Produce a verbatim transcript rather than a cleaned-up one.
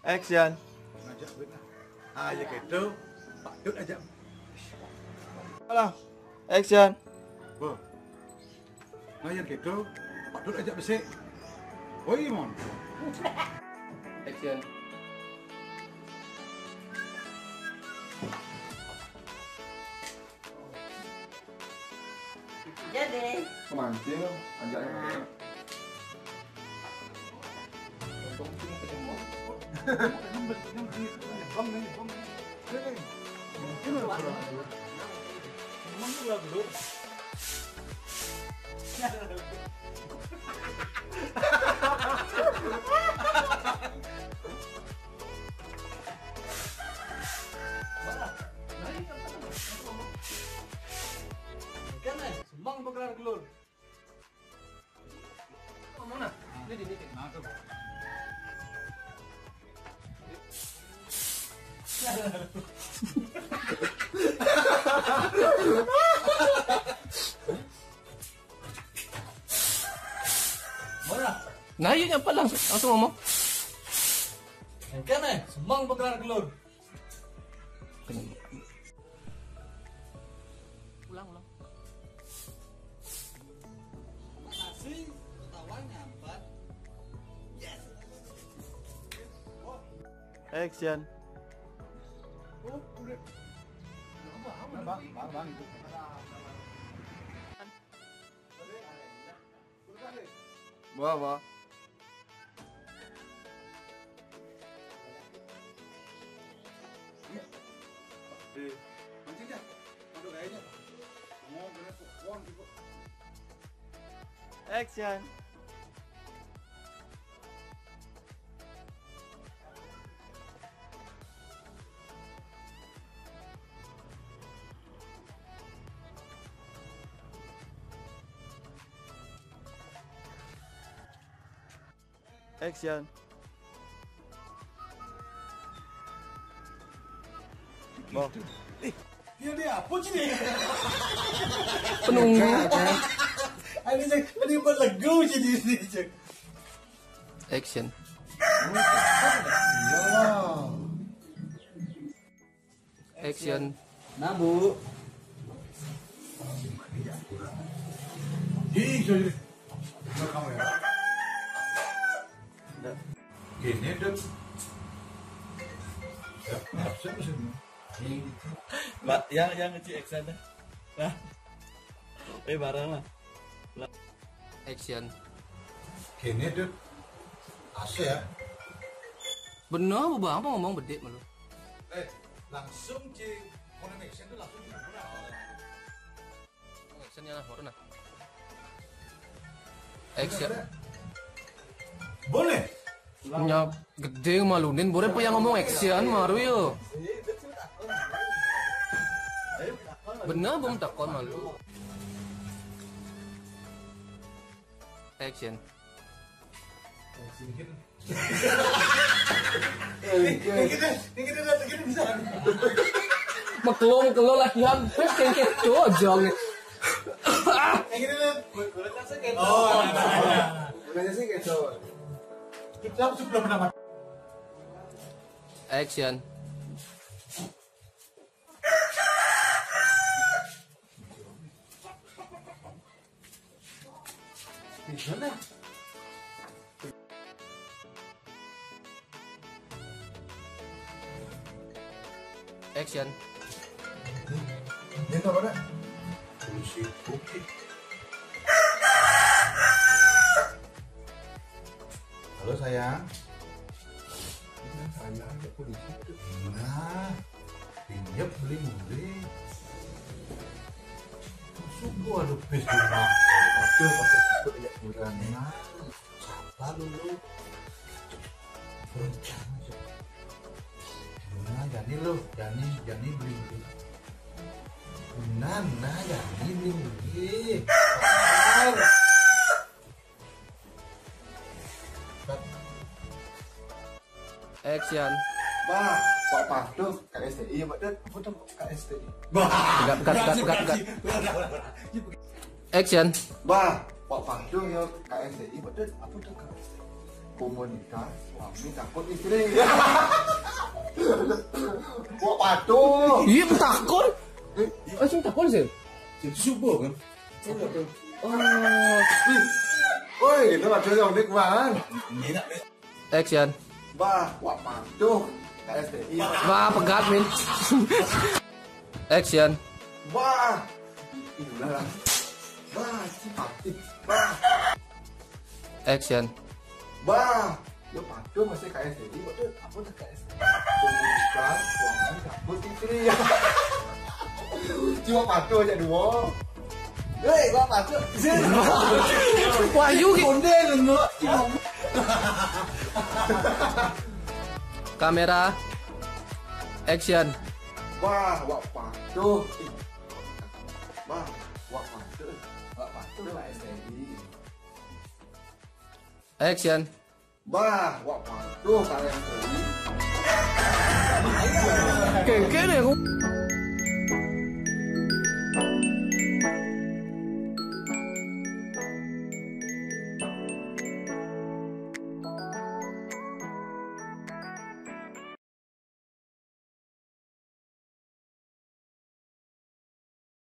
Action. Ngajak duit lah. Ah, ya gitu. Pak Dut aja. Alah. Action. Bo. Nah, yang gitu. Pak Dut aja besik. Woi, mon. Action. Jadi. Kemantil, ajaknya. Nah. Kene, semang begelar gelur. Ngomong nah. Ini di, ini di. Nah, tuh. Nah, iya nyapa langsung, langsung ngomong. Kene, semang begelar gelur. Ulang, ulang. Makasih, ketawa nyambat. Yes. Oh. Action. Oh, udah. Bang, bang, bang, itu. Wah, wah. Eh, mancing dah. Aduh, kayaknya. Mau bener tuh, won gitu. Action. Action. Bang. Eh, dia, dia apa sih dia? Penunggu. Ada yang, ada yang berlegu jadi ini, Cek. Action. Wow. Action. Nah, Bu. Ih, sorry. Nggak kamera. Nggak. Gini, Dut. Ya, absen mesinnya. Ini gitu. Mbak, yang, yang ngeci action dah. Nah. Eh, bareng lah. Action. Gini, Dut. A C ya? Bener, Bang, apa ngomong bedik malu? Eh, langsung di connection tuh langsung di. Action ya lah, baru nah. Action. Boleh. Nya gede malunin, boleh apa yang ngomong action, maru yo. Bener, belum takon malu. Action. Ini kita, ini kita lihat gini bisa. Meklong, meklong latihan, terus kayak gitu aja nih. Yang gini tuh. Oh, ada, ada. Bukannya sih gitu. Kita sebelum nama. Action. Gimana? Action. Dia nggak pada. Polisi, oke. Halo, sayang. Ini saya ada polisi tuh. Nah, pinjam beli mulai. Sungguh ada bis di rumah. Aduh, pakai takut ya kurang. Nah, siapa lu, lu? Rencana aja. Nah, jadi lu, jadi, jadi beli mulai. Nah, nah, jadi beli mulai. Action. Bah, Pak Pardo, K S T I ya, Pak Dut? Apa tuh K S T I? Bah, pegat, pegat, pegat, pegat, pegat. Action. Bah, Pak Pardo ya, K S T I, Pak Dut? Apa tuh K S T I? Komunitas suami takut istri. Wak patuh. Iya, takut. Eh, sing takut sih. Sing subuh kan? Oh. Woi, itu maksudnya unik banget. Action. Bah, wak patuh. K S T I. Wah, pegat, Min. Action. Bah. Inilah. Bah, si mati. Bah. Action. Bah. Yo patuh masih K S T I, betul apa tuh K S T I? Bukan, suami takut istri. Cuma patuh aja dua. Hei, gua patuh. Wahyu ki- Konde lu. Kamera. Action. Bah, wak patuh. Bah, wak patuh. Wak patuh K S T I. Action. Bah, wak patuh K S T I. Kengkeng ya, aku.